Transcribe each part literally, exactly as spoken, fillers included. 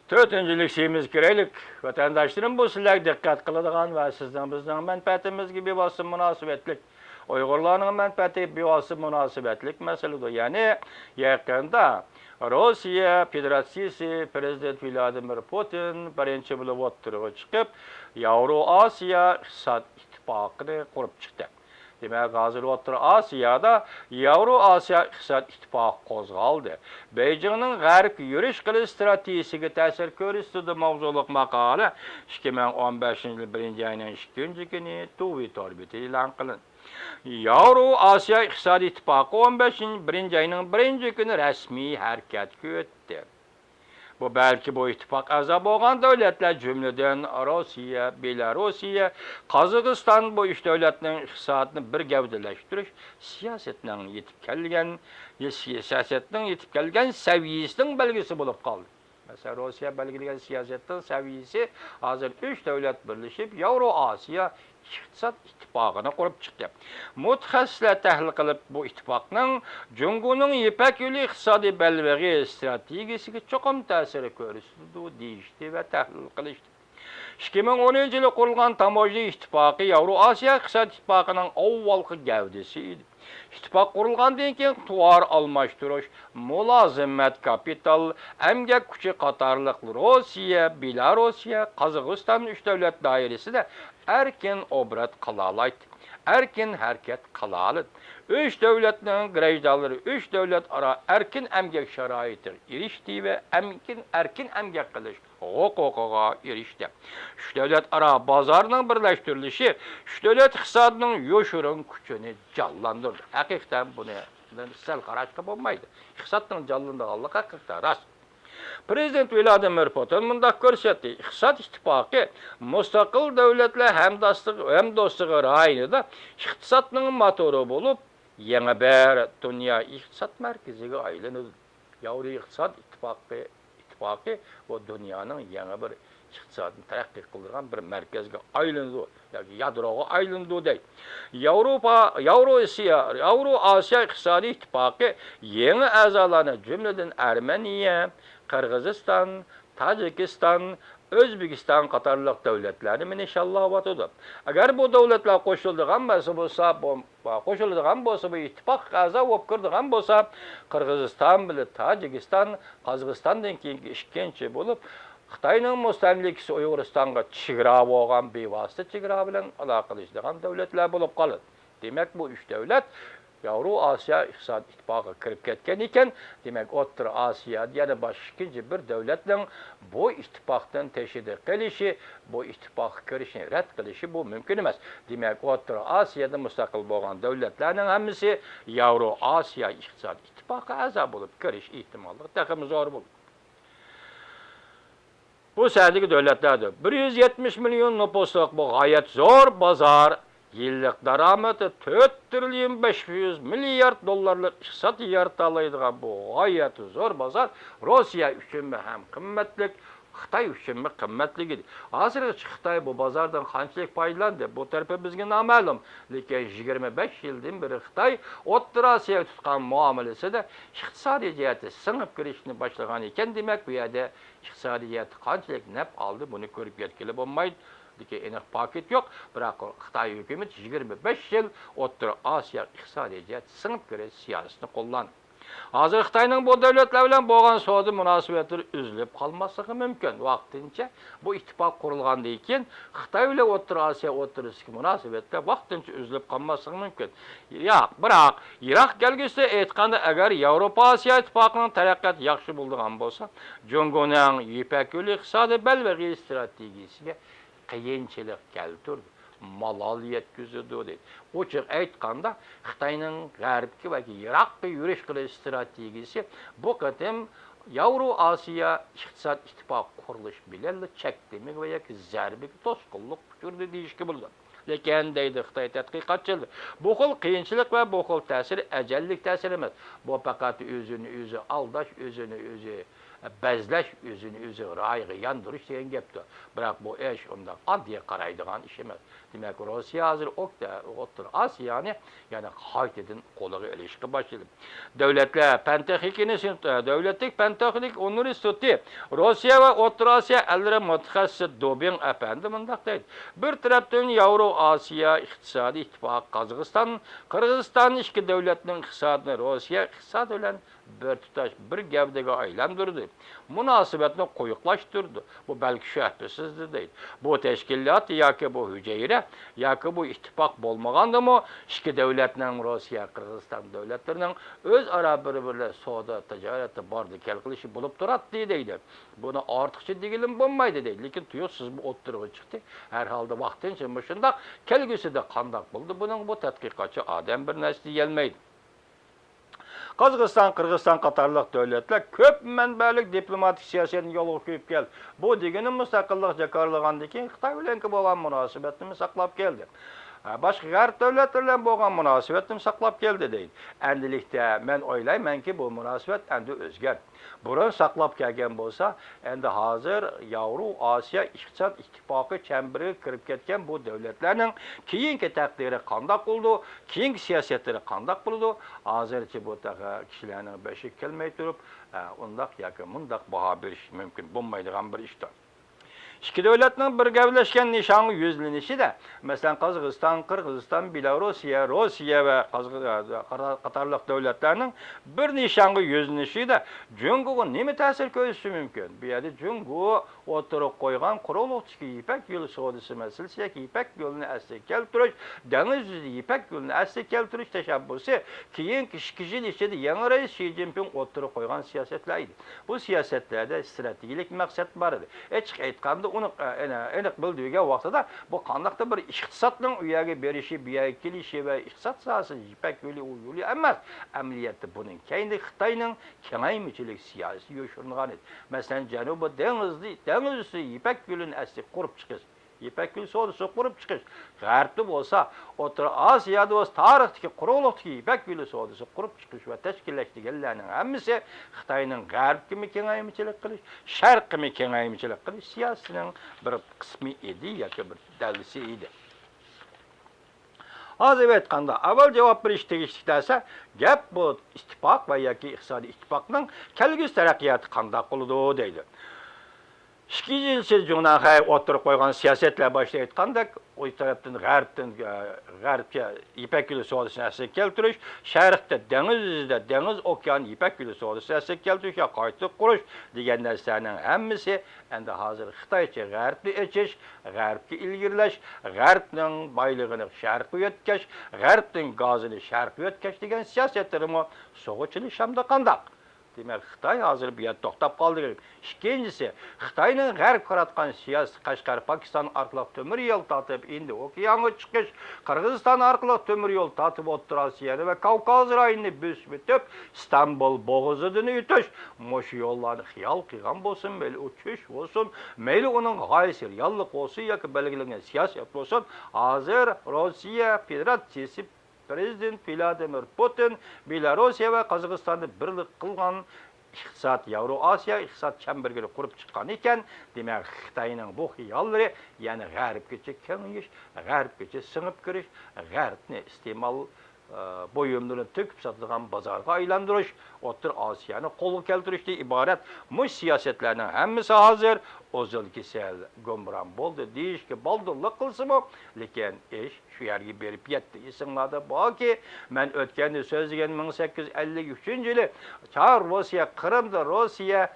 تۆتىنچى لېكسىيىمىزگە كىرەيلىك. ۋەتەنداشلىرىم، بۇ سىلەرگە دىققەت قىلىدىغان ۋە سىزنىڭ بىزنىڭ مەنپەئەتىمىزگە بىۋاسىتە مۇناسىۋەتلىك، ئۇيغۇرلارنىڭ مەنپەئەتىگە بىۋاسىتە مۇناسىۋەتلىك مەسىلىدۇر. يەنى يېقىندا روسىيە فېدېراتسىيىسى پىرېزىدېنت ۋلادىمىر پۇتىن بىرىنچى بولۇپ ئوتتۇرىغا چىقىپ، ياۋرو ئاسىيا ئىقتىساد ئىتتىپاقىنى قۇرۇپ چىقتى. دېمەك، ھازىر ئوتتۇرا ئاسىيادا ياۋرو ئاسىيا ئىقتىساد ئىتتىپاقى قوزغالدى. بېيجىڭنىڭ غەربكە يۈرۈش قىلىش ئىستراتېگىيىسىگە تەسىر كۆرسىتىدۇ ماۋزۇلۇق ماقالە ئىككى مىڭ ئون بەشىنچى يىل بىرىنچى ئاينىڭ ئىككىنچى كۈنى تۇۋى تور بېتىدە ئېلان قىلىندى. ياۋرو ئاسىيا ئىقتىسادىي ئىتتىپاقى ئون بەشىنچى، بىرىنچى ئاينىڭ بىرىنچى كۈنى رەسمىي ھەرىكەتكە ئۆتتى. بۇ بەلكى بۇ ئىتتىپاققا ئەزا بولغان دۆلەتلەر، جۈملىدىن روسىيە، بېلاروسىيە، قازاقىستان، بۇ ئۈچ دۆلەتنىڭ ئىقتىسادىنى بىر گەۋدىلەشتۈرۈش سىياسىتىنىڭ يېتىپ كەلگەن، سىياسەتنىڭ يېتىپ كەلگەن سەۋىيىسىنىڭ بەلگىسى بولۇپ قالدى. مەسىلەن، روسىيە بەلگىلىگەن سىياسەتنىڭ سەۋىيىسى ھازىر ئۈچ دۆلەت بىرلىشىپ ياۋرو ئاسىيا ئىقتىساد ئىتتىپاقىنى قۇرۇپ چىقتى. مۇتەخەسسىسلەر تەھلىل قىلىپ، بۇ ئىتتىپاقنىڭ جۇڭگونىڭ يىپەك يولى ئىقتىسادىي بەلبېغى ئىستراتېگىيىسىگە چوقۇم تەسىر كۆرسىتىدۇ دېيىشتى ۋە تەھلىل قىلىشتى. ئىككى مىڭ ئونىنچى يىلى قۇرۇلغان تاموژنا ئىتتىپاقى ياۋرو ئاسىيا ئىقتىساد ئىتتىپاقىنىڭ ئاۋۋالقى گەۋدىسى ئىدى. ئىتتىپاق قۇرۇلغاندىن كېيىن، تاۋار ئالماشتۇرۇش، مۇلازىمەت، كاپىتال، ئەمگەك كۈچى قاتارلىق روسىيە، بېلاروسىيە، قازاقىستان ئۈچ دۆلەت دائىرىسىدە ئەركىن ئوبوروت قىلالايتتى، ئەركىن ھەرىكەت قىلالىدى. ئۈچ دۆلەتنىڭ گىرەجدانلىرى ئۈچ دۆلەت ئارا ئەركىن ئەمگەك شارائىتىغا ئېرىشتى ۋە ئەمكىن، ئەركىن ئەمگەك قىلىش ھوقۇقىغا ئېرىشتى. ئۈچ دۆلەت ئارا بازارنىڭ بىرلەشتۈرۈلۈشى ئۈچ دۆلەت ئىقتىسادىنىڭ يوشۇرۇن كۈچىنى جانلاندۇرىدۇ. ھەقىقەتەن بۇنى سەل قاراشقا بولمايدۇ. ئىقتىسادنىڭ جانلىنىدىغانلىقى ھەقىقەتەن راست. پىرېزىدېنت ۋلادىمىر پۇتىن مۇنداق كۆرسەتتى، ئىقتىساد ئىتتىپاقى مۇستەقىل دۆلەتلەر ھەمداستلىقى، ھەمدوستلۇقى رايونىدا ئىقتىسادنىڭ موتورى بولۇپ، يېڭى بىر دۇنيا ئىقتىساد مەركىزىگە ئايلىنىدۇ. ياۋرو ئىقتىساد ئىتتىپاقى، ئىتتىپاقى بۇ دۇنيانىڭ يېڭى بىر ئىقتىسادنى تەرەققىي قىلدۇرغان بىر مەركەزگە ئايلىنىدۇ ياكى يادروغا ئايلىنىدۇ دەيدۇ. ياۋروپا، ياۋرو ئاسىيا، ياۋرو ئاسىيا ئىقتىسادىي ئىتتىپاقى يېڭى ئەزالارنى، جۈملىدىن ئەرمېنىيە، قىرغىزىستان، تاجىكىستان، ئۆزبېكىستان قاتارلىق دۆلەتلەرنى نىشانلاۋاتىدۇ. ئەگەر بۇ دۆلەتلەر قوشۇلىدىغان بولسا، بولسا، بۇ، قوشۇلىدىغان بولسا، بۇ ئىتتىپاققا ئەزا بولۇپ كىرىدىغان بولسا، قىرغىزىستان بىلەن تاجىكىستان قازاقىستاندىن كېيىنكى ئىككىنچى بولۇپ، خىتاينىڭ مۇستەملىكىسى ئۇيغۇرىستانغا چېگرا بولغان، بىۋاسىتە چېگرا بىلەن ئالاقىلىشىدىغان دۆلەتلەر بولۇپ قالىدۇ. دېمەك، بۇ ئۈچ دۆلەت ياۋرو ئاسىيا ئىقتىساد ئىتتىپاقىغا كىرىپ كەتكەن ئىكەن، دېمەك، ئوتتۇرا ئاسىيادا يەنە باشقا ئىككىنچى بىر دۆلەتنىڭ بۇ ئىتتىپاقتىن تېشىدا قېلىشى، بۇ ئىتتىپاققا كىرىشىنى رەت قىلىشى بۇ مۇمكىن ئەمەس. دېمەك، ئوتتۇرا ئاسىيادا مۇستەقىل بولغان دۆلەتلەرنىڭ ھەممىسى ياۋرو ئاسىيا ئىقتىساد ئىتتىپاقىغا ئەزا بولۇپ كىرىش ئېھتىماللىقى تېخىمۇ زور بولىدۇ. بۇ سەھنىدىكى دۆلەتلەردە بىر يۈز يەتمىش مىليون نوپۇسلۇق بۇ غايەت زور بازار، يىللىق دارامىتى تۆت تىرىليون بەش يۈز مىليارد دوللارلىق ئىقتىساد يارىتالايدىغان بۇ غايەت زور بازار روسىيە ئۈچۈنمۇ ھەم قىممەتلىك، خىتاي ئۈچۈنمۇ قىممەتلىك ئىدى. ھازىرغىچە خىتاي بۇ بازاردىن قانچىلىك پايدىلاندى؟ بۇ تەرىپى بىزگە نامەلۇم. لېكىن يىگىرمە بەش يىلدىن بېرى خىتاي ئوتتۇرا ئاسىياغا تۇتقان مۇئامىلىسىدە ئىقتىسادىي جەھەتتە سىڭىپ كىرىشنى باشلىغان ئىكەن، دېمەك، بۇ يەردە ئىقتىسادىي جەھەتتە قانچىلىك نەپ ئالدى، بۇنى كۆرۈپ يەتكىلى بولمايدۇ. لېكىن ئېنىق پاكىت يوق. بىراق، خىتاي ھۆكۈمىتى يىگىرمە بەش يىل ئوتتۇرا ئاسىيا ئىقتىسادىي جەھەتتە سىڭىپ كىرىش سىياسىتىنى قوللاندى. ھازىر خىتاينىڭ بۇ دۆلەتلەر بىلەن بولغان سودا مۇناسىۋەتلىرى ئۈزۈلۈپ قالماسلىقى مۇمكىن. ۋاقتىنچە بۇ ئىتتىپاق قۇرۇلغاندىن كېيىن خىتاي بىلەن ئوتتۇرا ئاسىيا ئوتتۇرىسىدىكى مۇناسىۋەتلەر ۋاقتىنچە ئۈزۈلۈپ قالماسلىقى مۇمكىن. ياق، بىراق يىراق كەلگۈسىدە ئېيتقاندا، ئەگەر ياۋروپا ئاسىيا ئىتتىپاقىنىڭ تەرەققىياتى ياخشى بولىدىغان بولسا، جۇڭگونىڭ يىپەك يولى ئىقتىسادىي بەلبېغى ئىستراتېگىيىسىگە قىيىنچىلىق كەلتۈرىدۇ، مالال يەتكۈزىدۇ، دەيدۇ. ئوچۇق ئېيتقاندا، خىتاينىڭ غەربكە ۋە يىراققا يۈرۈش قىلىش ئىستراتېگىيىسى بۇ قېتىم ياۋرو ئاسىيا ئىقتىساد ئىتتىپاقى قۇرۇلۇشى بىلەنلا چەكلىمىگە ۋە ياكى زەربىگە توسقۇنلۇق ئۇچرىدى دېيىشكە بولىدۇ. لېكىن، دەيدۇ خىتاي تەتقىقاتچىلىرى، بۇ خىل قىيىنچىلىق ۋە بۇ خىل تەسىر ئەجەللىك تەسىر ئەمەس. بۇ پەقەت ئۆزىنى ئۆزى ئالداش، ئۆزىنى ئۆزى بەزلەش، ئۆزىنى ئۆزى رايىغا ياندۇرۇش دېگەن گەپتۇر. بىراق بۇ ئىش ئۇنداق ئاددىي قارايدىغان ئىش ئەمەس. دېمەك، روسىيە ھازىر ئوك-، ئوتتۇرا ئاسىيانى يەنە قايتىدىن قولىغا ئېلىشقا باشلىدى. دۆلەتلەر پەن تېخنىكىنى سىنىپ، دۆلەتلىك پەن تېخنىك ئۇنىۋېرسىتېتى روسىيە ۋە ئوتتۇرا ئاسىيا ئەللىرى مۇتەخەسسىسى دوبىڭ ئەپەندى مۇنداق دەيدۇ: بىر تەرەپتىن ياۋرو ئاسىيا ئىقتىسادىي ئىتتىپاقى قازاقىستان، قىرغىزىستان ئىككى دۆلەتنىڭ ئىقتىسادىنى روسىيە ئىقتىسادى بىلەن بىر تۇتاش، بىر گەۋدىگە ئايلاندۇردى. مۇناسىۋەتنى قويۇقلاشتۇردى. بۇ بەلكى شۈبھىسىزدۇر دەيدۇ. بۇ تەشكىلات ياكى بۇ ھۈجەيرە ياكى بۇ ئىتتىپاق بولمىغاندىمۇ، ئىككى دۆلەتنىڭ، روسىيە، قىرغىزىستان دۆلەتلىرىنىڭ ئۆزئارا بىر-بىرلەر سودا تىجارەتتە باردا كەل قىلىشى بولۇپ تۇراتتى دەيدۇ. بۇنى ئارتۇقچە دېگىلىمۇ بولمايدۇ دەيدۇ. لېكىن تۇيۇقسىزمۇ ئوتتۇرىغا چىقتى. ھەر ھالدا ۋاقتىنچە مۇشۇنداق، كەلگۈسىدە قانداق بولىدۇ، بۇنىڭغا بۇ تەتقىقاتچى ئادەم بىر نەرسە دېيەلمەيدۇ. قازاقىستان، قىرغىزىستان قاتارلىق دۆلەتلەر كۆپ مەنبەلىك دىپلوماتىك سىياسەتنى يولغا قويۇپ كەلدى. بۇ دېگىنى مۇستەقىللىق جاكارلىغاندىن كېيىن خىتاي بىلەنكى بولغان مۇناسىۋەتنىمۇ ساقلاپ كەلدى. ھە، باشقا غەرب دۆلەتلىرى بىلەن بولغان مۇناسىۋەتنىمۇ ساقلاپ كەلدى دەيدۇ. ئەمدىلىكتە مەن ئويلايمەنكى، بۇ مۇناسىۋەت ئەمدى ئۆزگەردى. بۇرۇن ساقلاپ كەلگەن بولسا، ئەمدى ھازىر ياۋرو ئاسىيا ئىقتىساد ئىتتىپاقى چەمبىرىگە كىرىپ كەتكەن بۇ دۆلەتلەرنىڭ كېيىنكى تەقدىرى قانداق بولىدۇ، كېيىنكى سىياسەتلىرى قانداق بولىدۇ، ھازىرچە بۇ تېخى كىشىلەرنىڭ بېشىغا كەلمەي تۇرۇپ، ئە، ئۇنداق ياكى مۇنداق باھا بېرىش مۇمكىن بولمايدىغان بىر ئىشتۇر. ئىككى دۆلەتنىڭ بىر گەۋدىلەشكەن نىشانغا يۈزلىنىشىدە، مەسىلەن، قازاقىستان، قىرغىزىستان، بېلاروسىيە، روسىيە ۋە قازاق-، قاتارلىق دۆلەتلەرنىڭ بىر نىشانغا يۈزلىنىشىدە جۇڭگوغا نېمە تەسىر كۆرسىتىشى مۇمكىن؟ بۇ يەردە جۇڭگو ئوتتۇرىغا قويغان قۇرۇقلۇقتىكى يىپەك يولى سودىسى مەسىلىسى ياكى يىپەك يولىنى ئەسلىگە كەلتۈرۈش، دېڭىز يۈزىدە يىپەك يولىنى ئەسلىگە كەلتۈرۈش تەشەببۇسى كېيىنكى ئىككى يىل ئىچىدە يېڭى رەئىس شى جىنپىڭ ئوتتۇرىغا قويغان سىياسەتلەر ئىدى. بۇ سىياسەتلەردە ئىستراتېگىيەلىك مەقسەت بار ئىدى. ئېچىق ئېيتقاندا، ئۇنى، ئېنىق، ئېنىق بىلدۈرگەن ۋاقتىدا بۇ قانداقتۇر بىر ئىقتىسادنىڭ ئۇ يەرگە بېرىشى، بۇ يەرگە كېلىشى ۋە ئىقتىساد ساھەسىدە يىپەك يولى ئۇ يولى ئەمەس. ئەمەلىيەتتە بۇنىڭ كەينىدە خىتاينىڭ كېڭەيمىچىلىك سىياسىتى يوشۇرۇنغان ئىدى. مەسىلەن، جەنۇبىي دېڭىزدا، دېڭىز ئۈستى يىپەك يولىنى ئەسلى قۇرۇپ چىقىش، يىپەك يولى سودىسى قۇرۇپ چىقىش، غەربتە بولسا، ئوتتۇرا ئاسىيادا بولسا، تارىختىكى قۇرۇقلۇقتىكى يىپەك يولى سودىسى قۇرۇپ چىقىش ۋە تەشكىللەش دېگەنلەرنىڭ ھەممىسى خىتاينىڭ غەربكىمۇ كېڭەيمىچىلىك قىلىش، شەرققىمۇ كېڭەيمىچىلىك قىلىش سىياسىتىنىڭ بىر قىسمى ئىدى ياكى بىر دەللىسى ئىدى. ھازىر ئېيتقاندا، ئاۋۋال جاۋاب بېرىش تېگىشلىك نەرسە، گەپ بۇ ئىتتىپاق ۋە ياكى ئىقتىسادىي ئىتتىپاقنىڭ كەلگۈسى تەرەققىياتى قانداق بولىدۇ دەيدۇ. ئىككىنچىسى، جۇڭنەنخەي ئوتتۇرىغا قويغان سىياسەتلەر باشتا ئېيتقاندەك، ئۇ تەرەپتىن غەربتىن، ئە، غەربكە يىپەك يولى سودىسىنى ئەسلىگە كەلتۈرۈش، شەرقتە دېڭىز يۈزىدە دېڭىز ئوكيان يىپەك يولى سودىسىنى ئەسلىگە كەلتۈرۈش يا قايتا قۇرۇش دېگەن نەرسىلەرنىڭ ھەممىسى ئەمدى ھازىر خىتايچە غەربنى ئېچىش، غەربكە ئىلگىرىلەش، غەربنىڭ بايلىقىنى شەرققە يۆتكەش، غەربنىڭ گازىنى شەرققە يۆتكەش دېگەن سىياسەتلىرىمۇ سۇغا چىلىشامدۇ قانداق؟ دېمەك، خىتاي ھازىر بۇ يەردە توختاپ قالدى. ئىككىنچىسى، خىتاينىڭ غەربكە قاراتقان سىياسىتى قەشقەر، پاكىستان ئارقىلىق تۆمۈر يول تارتىپ ھىندى ئوكيانغا چىقىش، قىرغىزىستان ئارقىلىق تۆمۈر يول تارتىپ ئوتتۇرا ئاسىيانى ۋە كاۋكاز رايونىنى بۆسۈپ ئۆتۈپ، ئىستانبۇل بوغۇزىدىن ئۆتۈش، مۇشۇ يوللارنى خىيال قىلغان بولسۇن، مەيلى ئۇ چۈش بولسۇن، مەيلى ئۇنىڭ غايىسى رېئاللىق بولسۇن ياكى بەلگىلەنگەن سىياسەت بولسۇن، ھازىر روسىيە فېدېراتسىيىسى پرېزىدېنت ۋلادىمىر پۇتىن بېلاروسىيە ۋە قازاقىستاننى بىرلىك قىلغان ئىقتىساد، ياۋرو ئاسىيا ئىقتىساد چەمبىرىكىنى قۇرۇپ چىققان ئىكەن، دېمەك، خىتاينىڭ بۇ خىياللىرى يەنە غەربكىچە كېڭىيىش، غەربكىچە سىڭىپ كىرىش، غەربنى ئىستېمال، ئە، بۇيۇملىرىنى تۆكۈپ ساتىدىغان بازارغا ئايلاندۇرۇش، ئوتتۇرا ئاسىيانى قولغا كەلتۈرۈشتىن ئىبارەت مۇشۇ سىياسەتلەرنىڭ ھەممىسى ھازىر ئوزۇل كېسەل، گۇمران بولدى دېيىشكە بالدۇرلۇق قىلسىمۇ، لېكىن ئىش شۇ يەرگە بېرىپ يەتتى. ئېسىڭلاردا باركى، مەن ئۆتكەندە سۆزلىگەن مىڭ سەككىز يۈز ئەللىك ئۈچىنچى يىلى چار روسىيە قىرىمدا، روسىيە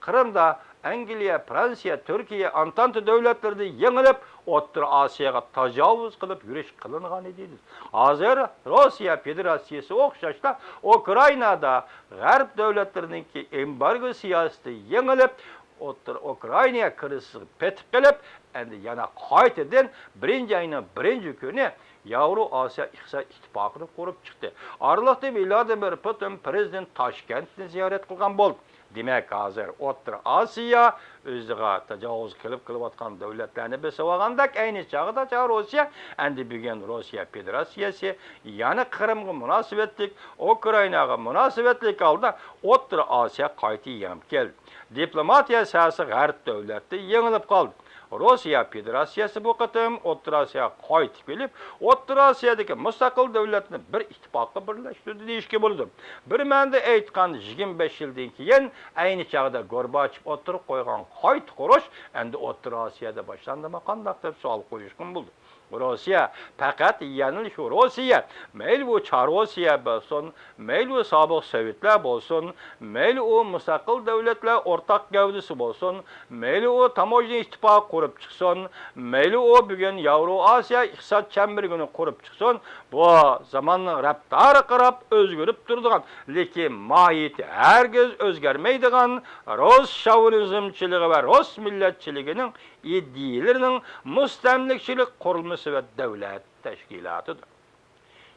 قىرىمدا ئەنگلىيە، فرانسىيە، تۈركىيە، ئانتانتا دۆلەتلىرىنى يېڭىلىپ، ئوتتۇرا ئاسىياغا تاجاۋۇز قىلىپ يۈرۈش قىلىنغان ئىدى. ھازىر روسىيە فېدېراتسىيىسى ئوخشاشلا ئۇكرائىنادا غەرب دۆلەتلىرىنىڭكى ئېمبارگو سىياسىتى يېڭىلىپ، ئوتتۇرا ئۇكرائىناغا كىرىزىسقا پېتىپ قېلىپ، ئەمدى يەنە قايتىدىن بىرىنچى ئاينىڭ بىرىنچى كۈنى ياۋرو ئاسىيا ئىقتىساد ئىتتىپاقىنى قۇرۇپ چىقتى. ئارىلىقتا ۋلادىمىر پۇتىن پرېزىدېنت تاشكەنتنى زىيارەت قىلغان بولدى. دېمەك، ھازىر ئوتتۇرا ئاسىيا ئۆزىغا تاجاۋۇز قىلىپ قىلىۋاتقان دۆلەتلەرنى بېسىۋالغاندەك، ئەينى چاغدا چاغ روسىيە، ئەمدى بۈگۈن روسىيە فېدېراتسىيەسى، يەنە قىرىمغا مۇناسىۋەتلىك، ئۇكرائىناغا مۇناسىۋەتلىك ھالدا ئوتتۇرا ئاسىيا قايتا يېڭىپ كەلدى. دىپلوماتىيە ساھەسى غەرب دۆلەتتە يېڭىلىپ قالدى. روسىيە فېدېراتسىيەسى بۇ قېتىم ئوتتۇرا ئاسىياغا قايتىپ كېلىپ، ئوتتۇرا ئاسىيادىكى مۇستەقىل دۆلەتنى بىر ئىتتىپاققا بىرلەشتۈردى دېيىشكە بولىدۇ. بىر مەنىدە ئېيتقاندا، يىگىرمە بەش يىلدىن كېيىن ئەينى چاغدا گورباچېف ئوتتۇرىغا قويغان قايتا قۇرۇش ئەمدى ئوتتۇرا ئاسىيادا باشلاندىمۇ قانداق دەپ سوئال قويۇشقىمۇ بولىدۇ. روسىيە پەقەت يەنىلا شۇ روسىيە. مەيلى ئۇ چار روسىيە بولسۇن، مەيلى ئۇ سابىق سوۋېتلار بولسۇن، مەيلى ئۇ مۇستەقىل دۆلەتلەر ئورتاق گەۋدىسى بولسۇن، مەيلى ئۇ تاموژنا ئىتتىپاقى قۇرۇپ چىقسۇن، مەيلى ئۇ بۈگۈن ياۋرو ئاسىيا ئىقتىساد چەمبىرىكىنى قۇرۇپ چىقسۇن، بۇ زاماننىڭ رەپتارىغا قاراپ ئۆزگىرىپ تۇرىدىغان، لېكىن ماھىيىتى ھەرگىز ئۆزگەرمەيدىغان رۇس شاۋىنىزمچىلىقى ۋە رۇس مىللەتچىلىكىنىڭ ئىدىيىلىرىنىڭ مۇستەملىكىچىلىك قۇرۇلمىسى ۋە دۆلەت تەشكىلاتىدۇر.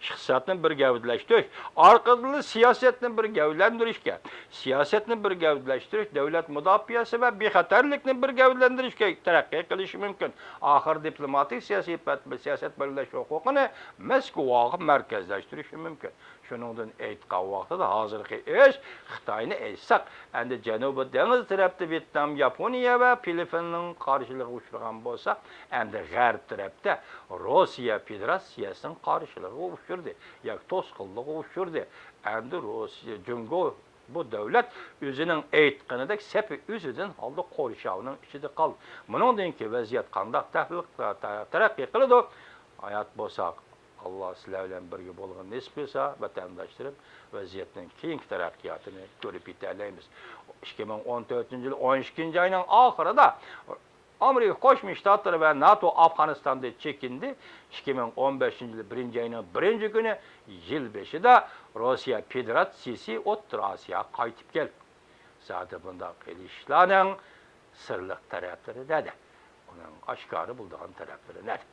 ئىقتىسادنى بىر گەۋدىلەشتۈرۈش ئارقىلىقلا سىياسەتنى بىر گەۋدىلەندۈرۈشكە، سىياسەتنى بىر گەۋدىلەشتۈرۈش دۆلەت مۇداپىئەسى ۋە بىخەتەرلىكنى بىر گەۋدىلەندۈرۈشكە تەرەققىي قىلىشى مۇمكىن. ئاخىر دىپلوماتىك سىياسىي پەت-، سىياسەت بەلگىلەش ھوقۇقىنى مەسكۇۋاغا مەركەزلەشتۈرۈشى مۇمكىن. شۇنىڭدىن ئېيتقان ۋاقتىدا ھازىرقى ئىش خىتاينى ئېيتساق، ئەمدى جەنۇبىي دېڭىز تەرەپتە ۋيېتنام، ياپونىيە ۋە فىلىپپىننىڭ قارشىلىقىغا ئۇچرىغان بولسا، ئەمدى غەرب تەرەپتە روسىيە فېدېراتسىيەسىنىڭ قارشىلىقىغا ئۇچرىدى ياكى توسقۇنلۇقىغا ئۇچرىدى. ئەمدى روسىيە، جۇڭگو بۇ دۆلەت ئۆزىنىڭ ئېيتقىنىدەك سېپى ئۈزۈلگەن ھالدا قورشاۋنىڭ ئىچىدە قالدى. بۇنىڭدىن كېيىن ۋەزىيەت قانداق تەھلىل-، تەرەققىي قىلىدۇ؟ ھايات بولساق، ئاللا سىلەر بىلەن بىرگە بولغىنى نېسىپ قىلسا، ۋەتەنداشلىرىم، ۋەزىيەتنىڭ كېيىنكى تەرەققىياتىنى كۆرۈپ يېتەلەيمىز. ئىككى مىڭ ئون تۆتىنچى يىل ئون ئىككىنچى ئاينىڭ ئاخىرىدا ئامېرىكا قوشما شتاتلىرى ۋە ناتو ئافغانىستاندىن چېكىندى. ئىككى مىڭ ئون بەشىنچى يىل بىرىنچى ئاينىڭ بىرىنچى كۈنى، يىل بېشىدا روسىيە فېدېراتسىيىسى ئوتتۇرا ئاسىياغا قايتىپ كەلدى. زادى بۇنداق قىلىشلارنىڭ سىرلىق تەرەپلىرى نەدە؟ ئۇنىڭ ئاشكارا بولىدىغان تەرەپلىرى نەدە؟